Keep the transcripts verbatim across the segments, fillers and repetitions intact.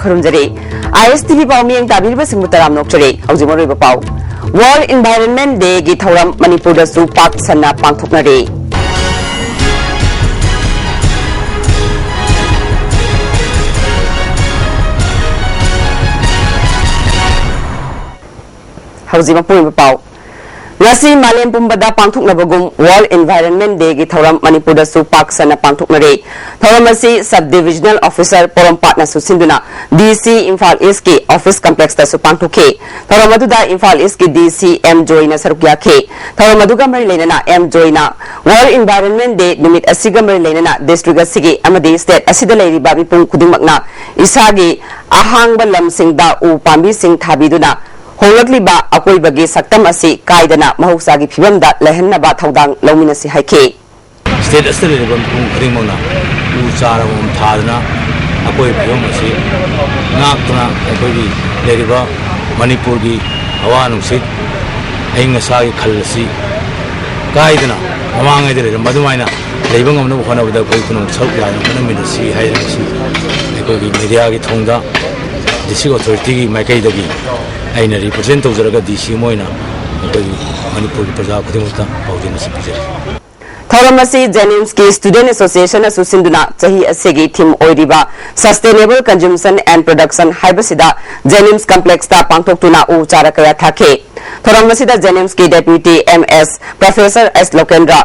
ꯈꯨꯔꯨꯝꯖꯔꯤ꯫ ꯑꯥꯏ ꯑꯦꯁ T V ꯄꯥꯎ ꯃꯤꯠꯌꯦꯡ ꯇꯥꯕꯤꯔꯤꯕꯁꯤꯡꯕꯨ ꯇꯔꯥꯝꯅ ꯑꯣꯛꯆꯔꯤ꯫ ꯍꯧꯖꯤꯛ ꯃꯔꯨꯑꯣꯏꯕ ꯄꯥꯎ꯫ World Environment Day ꯒꯤ ꯊꯧꯔꯝ ꯃꯅꯤꯄꯨꯔꯗꯁꯨ ꯄꯥꯛ ꯁꯟꯅ ꯄꯥꯡꯊꯣꯛꯅꯔꯤ꯫ ꯍꯧꯖꯤꯛ ꯃꯄꯨꯡ ꯑꯣꯏꯕ ꯄꯥꯎ꯫ ꯉꯁꯤ ꯃꯥꯂꯦꯝ ꯄꯨꯝꯕꯗ ꯄꯥꯡꯊꯣꯛꯅꯕꯒꯨꯝ World Environment Day ꯒꯤ ꯊꯧꯔꯝ ꯃꯅꯤꯄꯨꯔꯗꯁꯨ ꯄꯥꯛ ꯁꯟꯅ ꯄꯥꯡꯊꯣꯛꯅꯔꯦ꯫ ꯊꯧꯔꯝ ꯑꯁꯤ Sub Divisional Officer ꯄꯣꯔꯣꯝꯄꯥꯠꯅ ꯁꯨꯠꯁꯤꯟꯗꯨꯅ ꯗꯤ ꯁꯤ ꯏꯝꯐꯥꯜ ꯏꯁꯀꯤ office complex ꯇꯁꯨ ꯄꯥꯡꯊꯣꯛꯈꯤ꯫ ꯊꯧꯔꯝ ꯑꯗꯨꯗ ꯏꯝꯐꯥꯜ ꯏꯁꯀꯤ ꯗꯤ ꯁꯤ ꯑꯦꯝ ꯖꯣꯏꯅ ꯁꯔꯨꯛ ꯌꯥꯈꯤ꯫ ꯊꯧꯔꯝ ꯑꯗꯨꯒ ꯃꯔꯤ ꯂꯩꯅꯅ ꯑꯦꯝ ꯖꯣꯏꯅ World Environment Day ꯅꯨꯃꯤꯠ ꯑꯁꯤꯒ ꯃꯔꯤ ꯂꯩꯅꯅ district ꯑꯁꯤꯒꯤ ꯑꯃꯗꯤ state ꯑꯁꯤꯗ ꯂꯩꯔꯤꯕ ꯃꯤꯄꯨꯝ ꯈꯨꯗꯤꯡꯃꯛꯅ ꯏꯁꯥꯒꯤ ꯑꯍꯥꯡꯕ ꯂꯝꯁꯤꯡꯗ ꯎ ꯄꯥꯝꯕꯤꯁꯤꯡ ꯊꯥꯕꯤꯗꯨꯅ ꯍꯣꯡꯂꯛꯂꯤꯕ ꯑꯀꯣꯏꯕꯒꯤ ꯁꯛꯇꯝ ꯑꯁꯤ ꯀꯥꯏꯗꯅ ꯃꯍꯧꯁꯥꯒꯤ ꯐꯤꯕꯝꯗ ꯂꯩꯍꯟꯅꯕ ꯊꯧꯗꯥꯡ ꯂꯧꯃꯤꯟꯅꯁꯤ ꯍꯥꯏꯈꯤ꯫ State ꯑꯁꯤꯗ ꯂꯩꯔꯤꯕ ꯃꯤꯄꯨꯝ ꯈꯨꯗꯤꯡꯃꯛꯅ ꯎ ꯆꯥꯔ ꯑꯃꯃꯝ ꯊꯥꯗꯨꯅ ꯑꯀꯣꯏꯕꯒꯤ ꯐꯤꯕꯝ ꯑꯁꯤ ꯉꯥꯛꯇꯨꯅ ꯑꯩꯈꯣꯏꯒꯤ ꯂꯩꯔꯤꯕ ꯃꯅꯤꯄꯨꯔꯒꯤ ꯍꯋꯥ ꯅꯨꯡꯁꯤꯠ, ꯑꯏꯪ ꯑꯁꯥꯒꯤ ꯈꯜ ꯑꯁꯤ ꯀꯥꯏꯗꯅ ꯃꯃꯥꯡꯉꯩꯗ ꯂꯩꯔꯝꯕ ꯑꯗꯨꯃꯥꯏꯅ ꯂꯩꯕ ꯉꯝꯅꯕ ꯍꯣꯠꯅꯕꯗ ꯑꯩꯈꯣꯏ ꯄꯨꯝꯅꯃꯛ ꯁꯔꯨꯛ ꯌꯥꯅ ꯍꯣꯠꯅꯃꯤꯟꯅꯁꯤ ꯍꯥꯏꯔꯤꯕꯁꯤ ꯑꯩꯈꯣꯏꯒꯤ media ꯒꯤ ꯊꯣꯡꯗ district authority ꯒꯤ ꯃꯥꯏꯀꯩꯗꯒꯤ ꯑꯩꯅ represent ꯇꯧꯖꯔꯒ ꯗꯤ ꯁꯤ ꯑꯦꯝ ꯑꯣꯏꯅ ꯑꯩꯈꯣꯏꯒꯤ ꯃꯅꯤꯄꯨꯔꯒꯤ ꯄ꯭ꯔꯖꯥ ꯈꯨꯗꯤꯡꯃꯛꯇ ꯄꯥꯎꯖꯦꯜ ꯑꯁꯤ ꯄꯤꯖꯔꯤ꯫ ꯊꯧꯔꯝ ꯑꯁꯤ JNIMS ꯀꯤ Student Association ꯅꯁꯨ ꯁꯤꯟꯗꯨꯅ ꯆꯍꯤ ꯑꯁꯤꯒꯤ theme ꯑꯣꯏꯔꯤꯕ Sustainable Consumption and Production ꯍꯥꯏꯕꯁꯤꯗ JNIMS complex ꯇ ꯄꯥꯡꯊꯣꯛꯇꯨꯅ ꯎ ꯆꯥꯔ ꯀꯌꯥ ꯊꯥꯈꯤ꯫ ꯊꯧꯔꯝ ꯑꯁꯤꯗ JNIMS ꯀꯤ Deputy M S Professor S ꯂꯣꯀꯦꯟꯗ꯭ꯔ,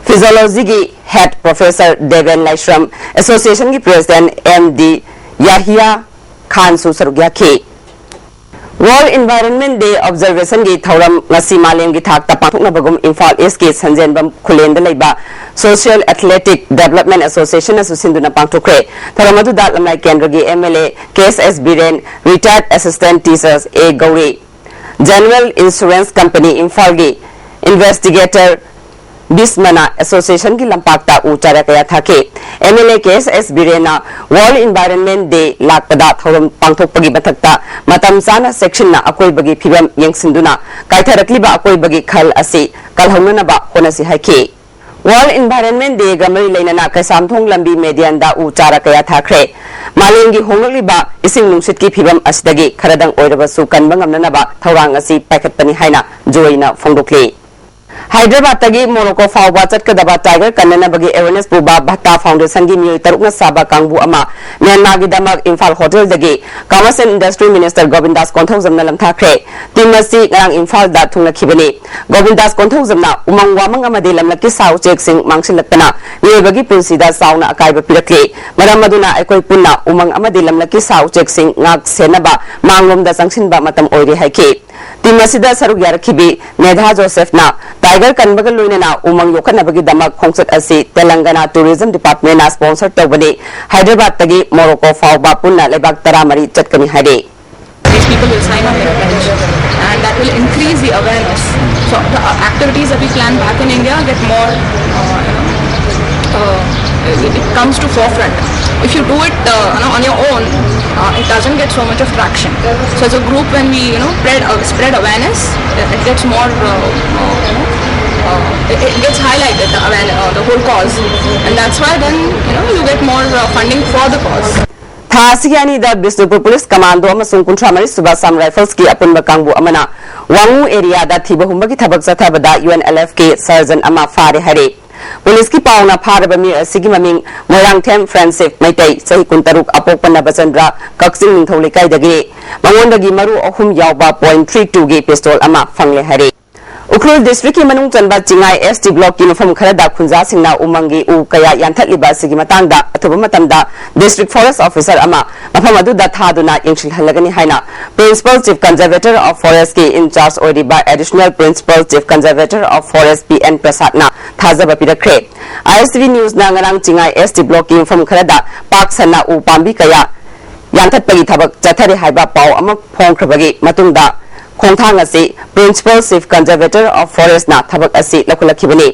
Physiology ꯒꯤ Head Professor ꯗꯦꯕꯦꯟ ꯂꯥꯏꯁ꯭ꯔꯝ, Association ꯒꯤ President M D ꯌꯥꯍꯤꯌꯥ ꯈꯥꯟꯁꯨ ꯁꯔꯨꯛ ꯌꯥꯈꯤ꯫ World Environment Day Observation ꯒꯤ ꯊꯧꯔꯝ ꯉꯁꯤ ꯃꯥꯂꯦꯝꯒꯤ ꯊꯥꯛꯇ ꯄꯥꯡꯊꯣꯛꯅꯕꯒꯨꯝ ꯏꯝꯐꯥꯜ ꯏꯁꯀꯤ ꯁꯟꯖꯦꯟꯕꯝ ꯈꯨꯂꯦꯟꯗ ꯂꯩꯕ Social Athletic Development Association ꯅꯁꯨ ꯁꯤꯟꯗꯨꯅ ꯄꯥꯡꯊꯣꯛꯈ꯭ꯔꯦ꯫ ꯊꯧꯔꯝ ꯑꯗꯨꯗ ꯂꯝꯂꯥꯏ ꯀꯦꯟꯗ꯭ꯔꯒꯤ M L A K S S Biren, Retired Assistant Teachers A Gouri, General Insurance Company ꯏꯝꯐꯥꯜꯒꯤ Investigator ꯕꯤꯁꯃꯅ association ꯒꯤ ꯂꯝꯄꯥꯛꯇ ꯎ ꯆꯥꯔ ꯀꯌꯥ ꯊꯥꯈꯤ꯫ M L A K S S ꯕꯤꯔꯦꯟꯅ World Environment Day ꯂꯥꯛꯄꯗ ꯊꯧꯔꯝ ꯄꯥꯡꯊꯣꯛꯄꯒꯤ ꯃꯊꯛꯇ ꯃꯇꯝ ꯆꯥꯅ ꯆꯦꯛꯁꯤꯟꯅ ꯑꯀꯣꯏꯕꯒꯤ ꯐꯤꯕꯝ ꯌꯦꯡꯁꯤꯟꯗꯨꯅ ꯀꯥꯏꯊꯔꯛꯂꯤꯕ ꯑꯀꯣꯏꯕꯒꯤ ꯈꯜ ꯑꯁꯤ ꯀꯜꯍꯧꯅꯅꯕ ꯍꯣꯠꯅꯁꯤ ꯍꯥꯏꯈꯤ꯫ World Environment Day ꯒ ꯃꯔꯤ ꯂꯩꯅꯅ ꯀꯩꯁꯥꯝꯊꯣꯡ ꯂꯝꯕꯤ ꯃꯦꯗꯤꯌꯟꯗ ꯎ ꯆꯥꯔꯥ ꯀꯌꯥ ꯊꯥꯈ꯭ꯔꯦ꯫ ꯃꯥꯂꯦꯝꯒꯤ ꯍꯣꯡꯂꯛꯂꯤꯕ ꯏꯁꯤꯡ ꯅꯨꯡꯁꯤꯠꯀꯤ ꯐꯤꯕꯝ ꯑꯁꯤꯗꯒꯤ ꯈꯔꯗꯪ ꯑꯣꯏꯔꯕꯁꯨ ꯀꯟꯕ ꯉꯝꯅꯅꯕ ꯊꯧꯔꯥꯡ ꯑꯁꯤ ꯄꯥꯏꯈꯠꯄꯅꯤ ꯍꯥꯏꯅ ꯖꯣꯏꯅ ꯐꯣꯡꯗꯣꯛꯂꯤ꯫ ꯍꯥꯏꯗ꯭ꯔꯕꯥꯗꯇꯒꯤ ꯃꯣꯔꯣꯀꯣ ꯐꯥꯎꯕ ꯆꯠꯀꯗꯕ ꯇꯥꯏꯒꯔ ꯀꯟꯅꯅꯕꯒꯤ ꯑꯦꯋꯦꯔꯅꯦꯁ ꯄꯨꯕ ꯚꯠꯇꯥ ꯐꯥꯎꯟꯗꯦꯁꯟꯒꯤ ꯃꯤꯑꯣꯏ ꯇꯔꯨꯛꯅ ꯁꯥꯕ ꯀꯥꯡꯕꯨ ꯑꯃ ꯃ꯭ꯌꯥꯟꯃꯥꯔꯒꯤꯗꯃꯛ ꯏꯝꯐꯥꯜ ꯍꯣꯇꯦꯜꯗꯒꯤ Commerce and Industry Minister Govindas ꯀꯣꯟꯊꯧꯖꯝꯅ ꯂꯝꯊꯥꯈ꯭ꯔꯦ꯫ ꯇꯤꯝ ꯑꯁꯤ ꯉꯔꯥꯡ ꯏꯝꯐꯥꯜꯗ ꯊꯨꯡꯂꯈꯤꯕꯅꯤ꯫ ꯒꯣꯕꯤꯟꯗꯥꯁ ꯀꯣꯟꯊꯧꯖꯝꯅ ꯎꯃꯪ ꯋꯥꯃꯪ ꯑꯃꯗꯤ ꯂꯝꯂꯛꯀꯤ ꯁꯥ ꯎꯆꯦꯛꯁꯤꯡ ꯃꯥꯡꯁꯤꯜꯂꯛꯄꯅ ꯃꯤꯑꯣꯏꯕꯒꯤ ꯄꯨꯟꯁꯤꯗ ꯆꯥꯎꯅ ꯑꯀꯥꯏꯕ ꯄꯤꯔꯛꯂꯤ꯫ ꯃꯔꯝ ꯑꯗꯨꯅ ꯑꯩꯈꯣꯏ ꯄꯨꯟꯅ ꯎꯃꯪ ꯑꯃꯗꯤ ꯂꯝꯂꯛꯀꯤ ꯁꯥ ꯎꯆꯦꯛꯁꯤꯡ ꯉꯥꯛ ꯁꯦꯟꯅꯕ ꯃꯥꯡꯂꯣꯝꯗ ꯆꯪꯁꯤꯟꯕ ꯃꯇꯝ ꯑꯣꯏꯔꯦ ꯍꯥꯏꯈꯤ꯫ ꯇꯤꯝ ꯑꯁꯤꯗ ꯁꯔꯨꯛ ꯌꯥꯔꯛꯈꯤꯕꯤ ꯅꯦꯙꯥ ꯖꯣꯁꯦꯐꯅ ꯇꯥꯏꯒꯔ ꯀꯟꯕꯒ ꯂꯣꯏꯅꯅ ꯎꯃꯪ ꯌꯣꯛꯈꯠꯅꯕꯒꯤꯗꯃꯛ ꯈꯣꯡꯆꯠ ꯑꯁꯤ ꯇꯦꯂꯪꯒꯅꯥ ꯇꯨꯔꯤꯖꯝ ꯗꯤꯄꯥꯔꯠꯃꯦꯟꯅ ꯁ꯭ꯄꯣꯟꯁꯔ ꯇꯧꯕꯅꯤ꯫ ꯍꯥꯏꯗ꯭ꯔꯕꯥꯗꯇꯒꯤ ꯃꯣꯔꯣꯀꯣ ꯐꯥꯎꯕ ꯄꯨꯟꯅ ꯂꯩꯕꯥꯛ ꯇꯔꯥꯃꯔꯤ ꯆꯠꯀꯅꯤ ꯍꯥꯏꯔꯤ꯫ These people will sign up in a pledge, and that will increase the awareness. So the uh, activities that we plan back in India get more, uh, you know, uh, it, it comes to forefront. If you do it, uh, you know, on your own, uh, it doesn't get so much of traction. So as a group, when we, you know, spread, uh, spread awareness, uh, it gets more, uh, uh, you know, uh, it, it gets highlighted, the awareness, uh, the whole cause, and that's why then, you know, you get more uh, funding for the cause. ꯊꯥ ꯑꯁꯤꯒꯤ ꯑꯅꯤꯗ Bishnupur police commando ꯑꯃꯁꯨꯡ ꯀꯨꯟꯊ꯭ꯔꯥ ꯃꯔꯤ ꯁꯨꯕ ꯑꯁꯥꯝ ꯔꯥꯏꯐꯜꯁꯀꯤ ꯑꯄꯨꯟꯕ ꯀꯥꯡꯕꯨ ꯑꯃꯅ ꯋꯥꯉꯨ ꯑꯦꯔꯤꯌꯥꯗ ꯊꯤꯕ ꯍꯨꯝꯕꯒꯤ ꯊꯕꯛ ꯆꯠꯊꯕꯗ UNLF ꯀꯤ ꯁꯔꯖꯟ ꯑꯃ ꯐꯥꯔꯦ ꯍꯥꯏꯔꯦ꯫ ꯄꯨꯂꯤꯁꯀꯤ ꯄꯥꯎꯅ ꯐꯥꯔꯕ ꯃꯤꯑꯣꯏ ꯑꯁꯤꯒꯤ ꯃꯃꯤꯡ ꯃꯣꯏꯔꯥꯡꯊꯦꯝ ꯐ꯭ꯔꯦꯟꯁꯤꯞ ꯃꯩꯇꯩ, ꯆꯍꯤ ꯀꯨꯟꯇꯔꯨꯛ, ꯑꯄꯣꯛꯄ ꯅꯕꯆꯟꯗ꯭ꯔ, ꯀꯛꯆꯤꯡ ꯅꯤꯡꯊꯧ ꯂꯩꯀꯥꯏꯗꯒꯤ꯫ ꯃꯉꯣꯟꯗꯒꯤ ꯃꯔꯨ ꯑꯍꯨꯝ ꯌꯥꯎꯕ point three two ꯒꯤ ꯄꯤꯁꯇꯣꯜ ꯑꯃ ꯐꯪꯂꯦ ꯍꯥꯏꯔꯦ꯫ ꯎꯈ꯭ꯔꯨꯜ ꯗꯤꯁꯇ꯭ꯔꯤꯛꯀꯤ ꯃꯅꯨꯡ ꯆꯟꯕ ꯆꯤꯡꯉꯥꯏ S T block ꯀꯤ ꯃꯐꯝ ꯈꯔꯗ ꯈꯨꯟꯖꯥꯁꯤꯡꯅ ꯎꯃꯪꯒꯤ ꯎ ꯀꯌꯥ ꯌꯥꯟꯊꯠꯂꯤꯕ ꯑꯁꯤꯒꯤ ꯃꯇꯥꯡꯗ ꯑꯊꯨꯕ ꯃꯇꯝꯗ district forest officer ꯑꯃ ꯃꯐꯝ ꯑꯗꯨꯗ ꯊꯥꯗꯨꯅ ꯌꯦꯡꯁꯤꯜꯍꯜꯂꯒꯅꯤ ꯍꯥꯏꯅ Principal Chief Conservator of Forest ꯀꯤ in charge ꯑꯣꯏꯔꯤꯕ Additional Principal Chief Conservator of Forest P N ꯄ꯭ꯔꯁꯥꯗꯅ ꯊꯥꯖꯕ ꯄꯤꯔꯛꯈ꯭ꯔꯦ꯫ I S T V news ꯅ ꯉꯔꯥꯡ ꯆꯤꯡꯉꯥꯏ S T block ꯀꯤ ꯃꯐꯝ ꯈꯔꯗ ꯄꯥꯛ ꯁꯟꯅ ꯎ ꯄꯥꯝꯕꯤ ꯀꯌꯥ ꯌꯥꯟꯊꯠꯄꯒꯤ ꯊꯕꯛ ꯆꯠꯊꯔꯤ ꯍꯥꯏꯕ ꯄꯥꯎ ꯑꯃ ꯐꯣꯡꯈ꯭ꯔꯕꯒꯤ ꯃꯇꯨꯡꯗ ꯈꯣꯡꯊꯥꯡ ꯑꯁꯤ Principal Chief Conservator of Forest ꯅ ꯊꯕꯛ ꯑꯁꯤ ꯂꯧꯈꯠꯂꯛꯈꯤꯕꯅꯤ꯫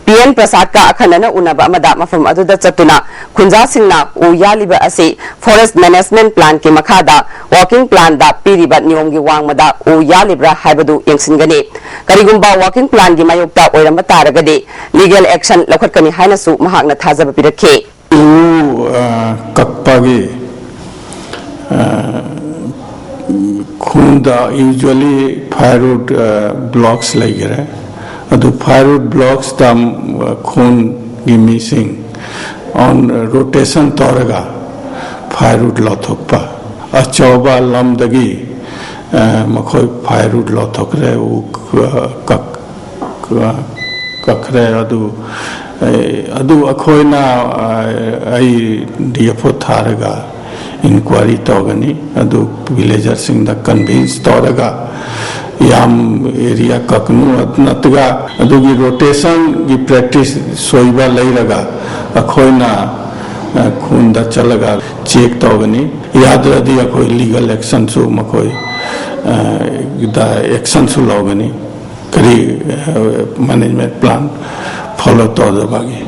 ꯄꯤ ꯑꯦꯟ ꯄ꯭ꯔꯁꯥꯗꯀ ꯑꯈꯟꯅꯅ ꯎꯅꯕ ꯑꯃꯗ ꯃꯐꯝ ꯑꯗꯨꯗ ꯆꯠꯇꯨꯅ ꯈꯨꯟꯖꯥꯁꯤꯡꯅ ꯎ ꯌꯥꯜꯂꯤꯕ ꯑꯁꯤ Forest Management Plan ꯀꯤ ꯃꯈꯥꯗ Working Plan ꯗ ꯄꯤꯔꯤꯕ ꯅꯤꯌꯣꯝꯒꯤ ꯋꯥꯡꯃꯗ ꯎ ꯌꯥꯜꯂꯤꯕ꯭ꯔꯥ ꯍꯥꯏꯕꯗꯨ ꯌꯦꯡꯁꯤꯟꯒꯅꯤ꯫ ꯀꯔꯤꯒꯨꯝꯕ Working Plan ꯒꯤ ꯃꯥꯌꯣꯛꯇ ꯑꯣꯏꯔꯝꯕ ꯇꯥꯔꯒꯗꯤ legal action ꯂꯧꯈꯠꯀꯅꯤ ꯍꯥꯏꯅꯁꯨ ꯃꯍꯥꯛꯅ ꯊꯥꯖꯕ ꯄꯤꯔꯛꯈꯤ꯫ ꯎ, ꯑ, ꯀꯛꯄꯒꯤ, ꯑ, ꯈꯨꯟꯗ usually firewood, ꯑ, blocks ꯂꯩꯈꯔꯦ꯫ ꯑꯗꯨ firewood blocks ꯇ, ꯑ, ꯈꯨꯟꯒꯤ ꯃꯤꯁꯤꯡ on rotation ꯇꯧꯔꯒ firewood ꯂꯧꯊꯣꯛꯄ꯫ ꯑꯆꯧꯕ ꯂꯝꯗꯒꯤ, ꯑ, ꯃꯈꯣꯏ firewood ꯂꯧꯊꯣꯛꯈ꯭ꯔꯦ, ꯎ, ꯑ, ꯀꯛ-, ꯀꯛꯈ꯭ꯔꯦ꯫ ꯑꯗꯨ, ꯑꯦ, ꯑꯗꯨ ꯑꯩꯈꯣꯏꯅ, ꯑ, ꯑꯩ ꯗꯤ ꯑꯦꯐ ꯑꯣ ꯊꯥꯔꯒ inquiry ꯇꯧꯒꯅꯤ꯫ ꯑꯗꯨ villager ꯁꯤꯡꯗ convince ꯇꯧꯔꯒ ꯌꯥꯝ area ꯀꯛꯀꯅꯨ, ꯅꯠꯇ꯭ꯔꯒ ꯑꯗꯨꯒꯤ rotation ꯒꯤ practice ꯁꯣꯏꯕ ꯂꯩꯔꯒ ꯑꯩꯈꯣꯏꯅ, ꯑ, ꯈꯨꯟꯗ ꯆꯠꯂꯒ check ꯇꯧꯒꯅꯤ꯫ ꯌꯥꯗ꯭ꯔꯗꯤ ꯑꯩꯈꯣꯏ legal action ꯁꯨ ꯃꯈꯣꯏ, ꯑ, ꯗ action ꯁꯨ ꯂꯧꯒꯅꯤ꯫ ꯀꯔꯤ, ꯑ, management plan follow ꯇꯧꯗꯕꯒꯤ꯫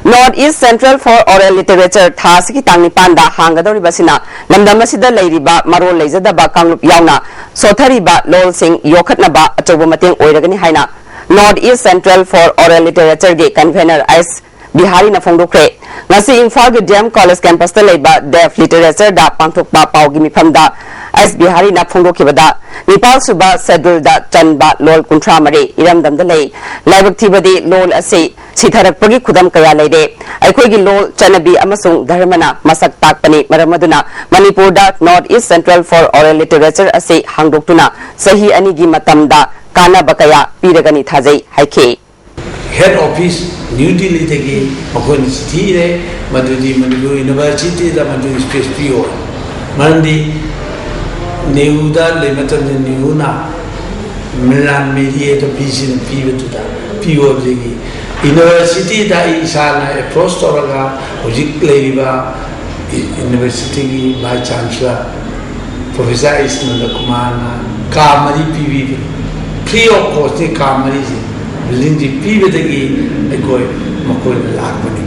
North East Central for Oral Literature ꯊꯥ ꯑꯁꯤꯒꯤ ꯇꯥꯡ ꯅꯤꯄꯥꯟꯗ ꯍꯥꯡꯒꯗꯧꯔꯤꯕ ꯑꯁꯤꯅ ꯂꯝꯗꯝ ꯑꯁꯤꯗ ꯂꯩꯔꯤꯕ ꯃꯔꯣꯜ ꯂꯩꯖꯗꯕ ꯀꯥꯡꯂꯨꯞ ꯌꯥꯎꯅ ꯁꯣꯠꯊꯔꯤꯕ ꯂꯣꯜꯁꯤꯡ ꯌꯣꯛꯈꯠꯅꯕ ꯑꯆꯧꯕ ꯃꯇꯦꯡ ꯑꯣꯏꯔꯒꯅꯤ ꯍꯥꯏꯅ North East Central for Oral Literature ꯒꯤ convener ꯑꯩꯆ ꯕꯤꯍꯥꯔꯤꯅ ꯐꯣꯡꯗꯣꯛꯈ꯭ꯔꯦ꯫ ꯉꯁꯤ ꯏꯝꯐꯥꯜꯒꯤ ꯗꯤ ꯑꯦꯝ ꯀꯣꯂꯦꯖ ꯀꯦꯝꯄꯁꯇ ꯂꯩꯕ ꯗꯦꯐ ꯂꯤꯇꯔꯦꯆꯔꯗ ꯄꯥꯡꯊꯣꯛꯄ ꯄꯥꯎꯒꯤ ꯃꯤꯐꯝꯗ ꯑꯩꯆ ꯕꯤꯍꯥꯔꯤꯅ ꯐꯣꯡꯗꯣꯛꯈꯤꯕꯗ, ꯅꯤꯄꯥꯜ ꯁꯨꯕ ꯁꯦꯗꯨꯜꯗ ꯆꯟꯕ ꯂꯣꯜ ꯀꯨꯟꯊ꯭ꯔꯥ ꯃꯔꯤ ꯏꯔꯝꯗꯝꯗ ꯂꯩ꯫ ꯂꯥꯏꯕꯛ ꯊꯤꯕꯗꯤ ꯂꯣꯜ ꯑꯁꯤ ꯁꯤꯊꯔꯛꯄꯒꯤ ꯈꯨꯗꯝ ꯀꯌꯥ ꯂꯩꯔꯦ꯫ ꯑꯩꯈꯣꯏꯒꯤ ꯂꯣꯜ, ꯆꯠꯅꯕꯤ ꯑꯃꯁꯨꯡ ꯙꯔꯃꯅ ꯃꯁꯛ ꯇꯥꯛꯄꯅꯤ꯫ ꯃꯔꯝ ꯑꯗꯨꯅ ꯃꯅꯤꯄꯨꯔꯗ North East Central for Oral Literature ꯑꯁꯤ ꯍꯥꯡꯗꯣꯛꯇꯨꯅ ꯆꯍꯤ ꯑꯅꯤꯒꯤ ꯃꯇꯝꯗ ꯀꯥꯟꯅꯕ ꯀꯌꯥ ꯄꯤꯔꯒꯅꯤ ꯊꯥꯖꯩ ꯍꯥꯏꯈꯤ꯫ Head Office New Delhi ꯗꯒꯤ ꯃꯈꯣꯏꯅ ꯆꯤꯊꯤ ꯏꯔꯦ, ꯃꯗꯨꯗꯤ ꯃꯅꯤꯄꯨꯔ University ꯗ ꯃꯗꯨ space ꯄꯤꯌꯣ꯫ ꯃꯔꯝꯗꯤ ꯅꯦꯍꯔꯨꯗ ꯂꯩ ꯃꯇꯝꯗ ꯅꯦꯍꯔꯨꯅ ꯃꯤꯂꯥꯟ ꯃꯦꯔꯤ ꯑꯗꯨ ꯄꯤꯁꯤꯅ ꯄꯤꯕꯗꯨꯗ ꯄꯤꯌꯣ ꯍꯥꯏꯕꯗꯒꯤ university ꯗ ꯑꯩ ꯏꯁꯥꯅ approach ꯇꯧꯔꯒ ꯍꯧꯖꯤꯛ ꯂꯩꯔꯤꯕ university ꯒꯤ Vice Chancellor Professor ꯑꯦꯁ ꯅꯟꯗꯀꯨꯃꯥꯔꯅ ꯀꯥ ꯃꯔꯤ ꯄꯤꯕꯤꯕ, free of cost ka ꯃꯔꯤꯁꯦ building ꯁꯤ ꯄꯤꯕꯗꯒꯤ ꯑꯩꯈꯣꯏ ꯃꯈꯣꯏꯗ ꯂꯥꯛꯄꯅꯤ꯫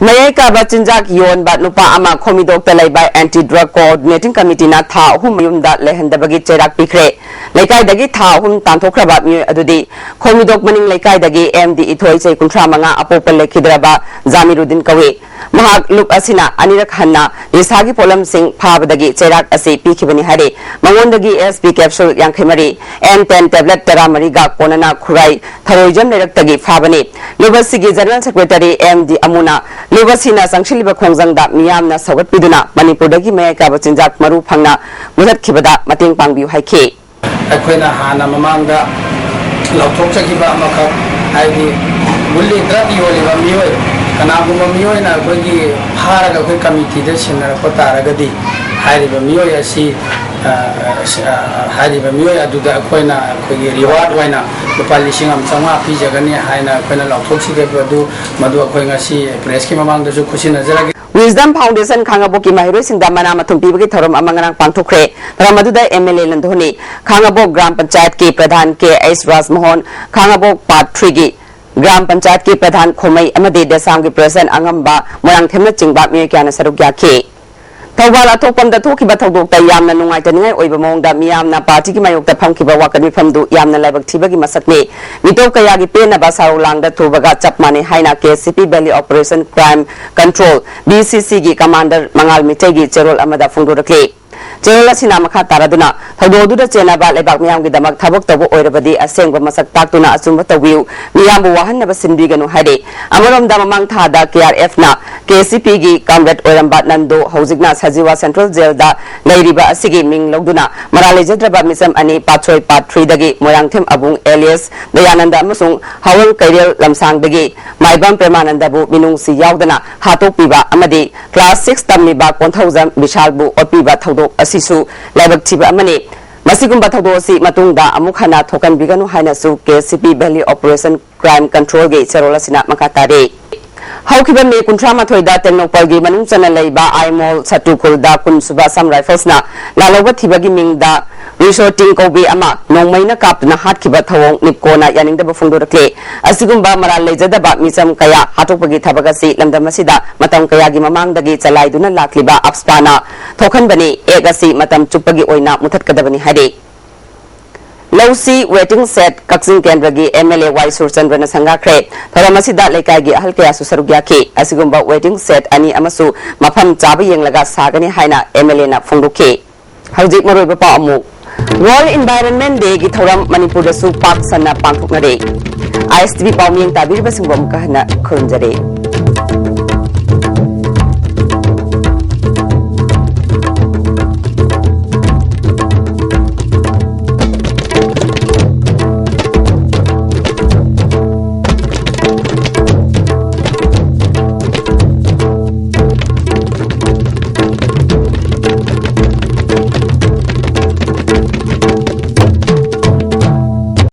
ꯃꯌꯥꯏ ꯀꯥꯕ ꯆꯤꯟꯖꯥꯛ ꯌꯣꯟꯕ ꯅꯨꯄꯥ ꯑꯃ ꯈꯣꯃꯤꯗꯣꯛꯇ ꯂꯩꯕ Anti Drug Coordinating Committee ꯅ ꯊꯥ ꯑꯍꯨꯝ ꯃꯌꯨꯝꯗ ꯂꯩꯍꯟꯗꯕꯒꯤ ꯆꯩꯔꯥꯛ ꯄꯤꯈ꯭ꯔꯦ꯫ ꯂꯩꯀꯥꯏꯗꯒꯤ ꯊꯥ ꯑꯍꯨꯝ ꯇꯥꯟꯊꯣꯛꯈ꯭ꯔꯕ ꯃꯤꯑꯣꯏ ꯑꯗꯨꯗꯤ ꯈꯣꯃꯤꯗꯣꯛ ꯃꯅꯤꯡ ꯂꯩꯀꯥꯏꯗꯒꯤ M D ꯏꯊꯣꯏ, ꯆꯍꯤ ꯀꯨꯟꯊ꯭ꯔꯥ ꯃꯉꯥ, ꯑꯄꯣꯛꯄ ꯂꯩꯈꯤꯗ꯭ꯔꯕ ꯖꯥꯃꯤꯔꯨꯗꯤꯟ ꯀꯧꯏ꯫ ꯃꯍꯥꯛ ꯂꯨꯞ ꯑꯁꯤꯅ ꯑꯅꯤꯔꯛ ꯍꯟꯅ ꯅꯤꯁꯥꯒꯤ ꯄꯣꯠꯂꯝꯁꯤꯡ ꯐꯥꯕꯗꯒꯤ ꯆꯩꯔꯥꯛ ꯑꯁꯤ ꯄꯤꯈꯤꯕꯅꯤ ꯍꯥꯏꯔꯤ꯫ ꯃꯉꯣꯟꯗꯒꯤ S P capsule ꯌꯥꯡꯈꯩ ꯃꯔꯤ, M ten tablet ꯇꯔꯥ ꯃꯔꯤꯒ ꯀꯣꯟꯅꯅ ꯈꯨꯔꯥꯏ ꯊꯔꯣꯏꯖꯝ ꯂꯩꯔꯛꯇꯒꯤ ꯐꯥꯕꯅꯤ꯫ ꯂꯨꯞ ꯑꯁꯤꯒꯤ General Secretary M D ꯑꯃꯨꯅ ꯂꯨꯞ ꯑꯁꯤꯅ ꯆꯪꯁꯤꯜꯂꯤꯕ ꯈꯣꯡꯖꯪꯗ ꯃꯤꯌꯥꯝꯅ ꯁꯧꯒꯠꯄꯤꯗꯨꯅ ꯃꯅꯤꯄꯨꯔꯗꯒꯤ ꯃꯌꯥꯏ ꯀꯥꯕ ꯆꯤꯟꯖꯥꯛ ꯃꯔꯨ ꯐꯪꯅ ꯃꯨꯊꯠꯈꯤꯕꯗ ꯃꯇꯦꯡ ꯄꯥꯡꯕꯤꯌꯨ ꯍꯥꯏꯈꯤ꯫ ꯑꯩꯈꯣꯏꯅ ꯍꯥꯟꯅ ꯃꯃꯥꯡꯗ ꯂꯥꯎꯊꯣꯛꯆꯈꯤꯕ ꯑꯃꯈꯛ, ꯍꯥꯏꯗꯤ ꯒꯨꯂꯤ drug ꯌꯣꯜꯂꯤꯕ ꯃꯤꯑꯣꯏ, ꯀꯅꯥꯒꯨꯝꯕ ꯃꯤꯑꯣꯏꯅ ꯑꯩꯈꯣꯏꯒꯤ ꯐꯥꯔꯒ ꯑꯩꯈꯣꯏ committee ꯗ ꯁꯤꯟꯅꯔꯛꯄ ꯇꯥꯔꯒꯗꯤ, ꯍꯥꯏꯔꯤꯕ ꯃꯤꯑꯣꯏ ꯑꯁꯤ, ꯑ, ꯑ, ꯍꯥꯏꯔꯤꯕ ꯃꯤꯑꯣꯏ ꯑꯗꯨꯗ ꯑꯩꯈꯣꯏꯅ ꯑꯩꯈꯣꯏꯒꯤ reward ꯑꯣꯏꯅ ꯂꯨꯄꯥ ꯂꯤꯁꯤꯡ ꯑꯃ ꯆꯥꯝꯃꯉꯥ ꯄꯤꯖꯒꯅꯤ ꯍꯥꯏꯅ ꯑꯩꯈꯣꯏꯅ ꯂꯥꯎꯊꯣꯛꯆꯈꯤꯕ ꯑꯗꯨ, ꯃꯗꯨ ꯑꯩꯈꯣꯏ ꯉꯁꯤ press ꯀꯤ ꯃꯃꯥꯡꯗꯁꯨ ꯈꯨꯠꯁꯤꯟꯅꯖꯔꯒꯦ꯫ Wisdom Foundation ꯈꯥꯡꯉꯕꯣꯛꯀꯤ ꯃꯍꯩꯔꯣꯏꯁꯤꯡꯗ ꯃꯅꯥ ꯃꯊꯨꯝ ꯄꯤꯕꯒꯤ ꯊꯧꯔꯝ ꯑꯃ ꯉꯔꯥꯡ ꯄꯥꯡꯊꯣꯛꯈ꯭ꯔꯦ꯫ ꯊꯧꯔꯝ ꯑꯗꯨꯗ M L A ꯂꯟꯗꯣꯍꯅꯤ, Khangabok gram ꯄꯟꯆꯥꯌꯠꯀꯤ ꯄ꯭ꯔꯙꯥꯟ ꯀꯦ ꯑꯩꯁ ꯔꯥꯖꯃꯣꯍꯟ, ꯈꯥꯡꯉꯕꯣꯛ Part three ꯒꯤ ꯒ꯭ꯔꯥꯝ ꯄꯟꯆꯥꯌꯠꯀꯤ ꯄ꯭ꯔꯙꯥꯟ ꯈꯣꯃꯩ ꯑꯃꯗꯤ ꯗꯦꯁꯥꯝꯒꯤ president ꯑꯉꯝꯕ ꯃꯣꯏꯔꯥꯡꯊꯦꯝꯅꯆꯤꯡꯕ ꯃꯤꯑꯣꯏ ꯀꯌꯥꯅ ꯁꯔꯨꯛ ꯌꯥꯈꯤ꯫ ꯊꯧꯕꯥꯜ ꯑꯊꯣꯛꯄꯝꯗ ꯊꯣꯛꯈꯤꯕ ꯊꯧꯗꯣꯛꯇ ꯌꯥꯝꯅ ꯅꯨꯡꯉꯥꯏꯇꯅꯤꯡꯉꯥꯏ ꯑꯣꯏꯕ ꯃꯑꯣꯡꯗ ꯃꯤꯌꯥꯝꯅ party ꯒꯤ ꯃꯥꯌꯣꯛꯇ ꯐꯝꯈꯤꯕ ꯋꯥꯀꯠ ꯃꯤꯐꯝꯗꯨ ꯌꯥꯝꯅ ꯂꯥꯏꯕꯛ ꯊꯤꯕꯒꯤ ꯃꯁꯛꯅꯤ꯫ ꯃꯤꯇꯣꯞ ꯀꯌꯥꯒꯤ ꯄꯦꯟꯅꯕ ꯁꯥꯔꯧ ꯂꯥꯡꯗ ꯊꯨꯕꯒ ꯆꯞ ꯃꯥꯟꯅꯩ ꯍꯥꯏꯅ K C P Valley Operation Crime Control, V C C ꯒꯤ commander ꯃꯉꯥꯜ ꯃꯤꯇꯩꯒꯤ ꯆꯦꯔꯣꯜ ꯑꯃꯗ ꯐꯣꯡꯗꯣꯔꯛꯂꯤ꯫ ꯆꯦꯔꯣꯜ ꯑꯁꯤꯅ ꯃꯈꯥ ꯇꯥꯔꯗꯨꯅ, ꯊꯧꯗꯣꯛ ꯑꯗꯨꯗ ꯆꯦꯟꯅꯕ ꯂꯩꯕꯥꯛ ꯃꯤꯌꯥꯝꯒꯤꯗꯃꯛ ꯊꯕꯛ ꯇꯧꯕ ꯑꯣꯏꯔꯕꯗꯤ ꯑꯁꯦꯡꯕ ꯃꯁꯛ ꯇꯥꯛꯇꯨꯅ ꯑꯆꯨꯝꯕ ꯇꯧꯕꯤꯌꯨ꯫ ꯃꯤꯌꯥꯝꯕꯨ ꯋꯥꯍꯟꯅꯕ ꯁꯤꯟꯕꯤꯒꯅꯨ ꯍꯥꯏꯔꯤ꯫ ꯑꯃꯔꯣꯝꯗ, ꯃꯃꯥꯡ ꯊꯥꯗ K R F ꯅ K C P ꯒꯤ comrade ꯑꯣꯏꯔꯝꯕ ꯅꯟꯗꯨ ꯍꯧꯖꯤꯛꯅ ꯁꯖꯤꯋꯥ Central Jail ꯗ ꯂꯩꯔꯤꯕ ꯑꯁꯤꯒꯤ ꯃꯤꯡ ꯂꯧꯗꯨꯅ ꯃꯔꯥꯜ ꯂꯩꯖꯗ꯭ꯔꯕ ꯃꯤꯆꯝ ꯑꯅꯤ ꯄꯥꯠꯁꯣꯏ Part three ꯗꯒꯤ ꯃꯣꯏꯔꯥꯡꯊꯦꯝ ꯑꯕꯨꯡ alias ꯗꯌꯥꯅꯟꯗ ꯑꯃꯁꯨꯡ ꯍꯥꯋꯡ ꯀꯩꯔꯦꯜ ꯂꯝꯁꯥꯡꯗꯒꯤ ꯃꯥꯏꯕꯝ ꯄ꯭ꯔꯦꯃꯥꯅꯟꯗꯕꯨ ꯃꯤꯅꯨꯡꯁꯤ ꯌꯥꯎꯗꯅ ꯍꯥꯠꯇꯣꯛꯄꯤꯕ ꯑꯃꯗꯤ class six ꯇꯝꯂꯤꯕ ꯀꯣꯟꯊꯧꯖꯝ ꯕꯤꯁꯥꯜꯕꯨ ꯑꯣꯠꯄꯤꯕ ꯊꯧꯗꯣꯛ ꯑꯁꯤꯁꯨ ꯂꯥꯏꯕꯛ ꯊꯤꯕ ꯑꯃꯅꯤ꯫ ꯃꯁꯤꯒꯨꯝꯕ ꯊꯧꯗꯣꯛ ꯑꯁꯤ ꯃꯇꯨꯡꯗ ꯑꯃꯨꯛ ꯍꯟꯅ ꯊꯣꯛꯍꯟꯕꯤꯒꯅꯨ ꯍꯥꯏꯅꯁꯨ K C P Valley Operation Crime Control ꯒꯤ ꯆꯦꯔꯣꯜ ꯑꯁꯤꯅ ꯃꯈꯥ ꯇꯥꯔꯤ꯫ ꯍꯧꯈꯤꯕ ꯃꯦ ꯀꯨꯟꯊ꯭ꯔꯥ ꯃꯥꯊꯣꯏꯗ ꯇꯦꯡꯅꯧꯄꯜꯒꯤ ꯃꯅꯨꯡ ꯆꯟꯅ ꯂꯩꯕ ꯑꯥꯏꯃꯣꯜ ꯁꯇꯨ ꯈꯨꯜꯗ ꯀꯨꯟ ꯁꯨꯕ Assam Rifles ꯅ ꯂꯥꯜꯍꯧꯕ ꯊꯤꯕꯒꯤ ꯃꯤꯡꯗ ꯔꯤꯁꯣ ꯇꯤꯡ ꯀꯧꯕꯤ ꯑꯃ ꯅꯣꯡꯃꯩꯅ ꯀꯥꯞꯇꯨꯅ ꯍꯥꯠꯈꯤꯕ ꯊꯧꯑꯣꯡ ꯅꯤꯞꯀꯣꯅ ꯌꯥꯅꯤꯡꯗꯕ ꯐꯣꯡꯗꯣꯔꯛꯂꯤ꯫ ꯑꯁꯤꯒꯨꯝꯕ ꯃꯔꯥꯜ ꯂꯩꯖꯗꯕ ꯃꯤꯆꯝ ꯀꯌꯥ ꯍꯥꯠꯇꯣꯛꯄꯒꯤ ꯊꯕꯛ ꯑꯁꯤ ꯂꯝꯗꯝ ꯑꯁꯤꯗ ꯃꯇꯝ ꯀꯌꯥꯒꯤ ꯃꯃꯥꯡꯗꯒꯤ ꯆꯂꯥꯏꯗꯨꯅ ꯂꯥꯛꯂꯤꯕ ꯑꯞꯁꯄꯥꯅ ꯊꯣꯛꯍꯟꯕꯅꯤ꯫ ꯑꯦꯛ ꯑꯁꯤ ꯃꯇꯝ ꯆꯨꯞꯄꯒꯤ ꯑꯣꯏꯅ ꯃꯨꯊꯠꯀꯗꯕꯅꯤ ꯍꯥꯏꯔꯤ꯫ ꯂꯧꯁꯤ ꯋꯦꯇꯤꯡ ꯁꯦꯠ ꯀꯛꯆꯤꯡ ꯀꯦꯟꯗ꯭ꯔꯒꯤ ꯑꯦꯝ ꯑꯦꯜ ꯑꯦ ꯋꯥꯏ ꯁꯨꯔꯆꯟꯗ꯭ꯔꯅ ꯁꯪꯒꯥꯈ꯭ꯔꯦ꯫ ꯊꯧꯔꯝ ꯑꯁꯤꯗ ꯂꯩꯀꯥꯏꯒꯤ ꯑꯍꯜ ꯀꯌꯥꯁꯨ ꯁꯔꯨꯛ ꯌꯥꯈꯤ꯫ ꯑꯁꯤꯒꯨꯝꯕ ꯋꯦꯇꯤꯡ ꯁꯦꯠ ꯑꯅꯤ ꯑꯃꯁꯨ ꯃꯐꯝ ꯆꯥꯕ ꯌꯦꯡꯂꯒ ꯁꯥꯒꯅꯤ ꯍꯥꯏꯅ ꯑꯦꯝ ꯑꯦꯜ ꯑꯦꯅ ꯐꯣꯡꯗꯣꯛꯈꯤ꯫ ꯍꯧꯖꯤꯛ ꯃꯔꯨꯑꯣꯏꯕ ꯄꯥꯎ ꯑꯃꯨꯛ꯫ ꯋꯥꯔꯜ ꯏꯟꯚꯥꯏꯔꯟꯃꯦꯟ ꯗꯦꯒꯤ ꯊꯧꯔꯝ ꯃꯅꯤꯄꯨꯔꯗꯁꯨ ꯄꯥꯛ ꯁꯟꯅ ꯄꯥꯡꯊꯣꯛꯅꯔꯦ꯫ ꯑꯥꯏ ꯑꯦꯁ ꯇꯤ ꯚꯤ ꯄꯥꯎ ꯃꯤꯠꯌꯦꯡ ꯇꯥꯕꯤꯔꯤꯕꯁꯤꯡꯕꯨ ꯑꯃꯨꯛꯀ ꯍꯟꯅ ꯈꯨꯔꯨꯝꯖꯔꯤ꯫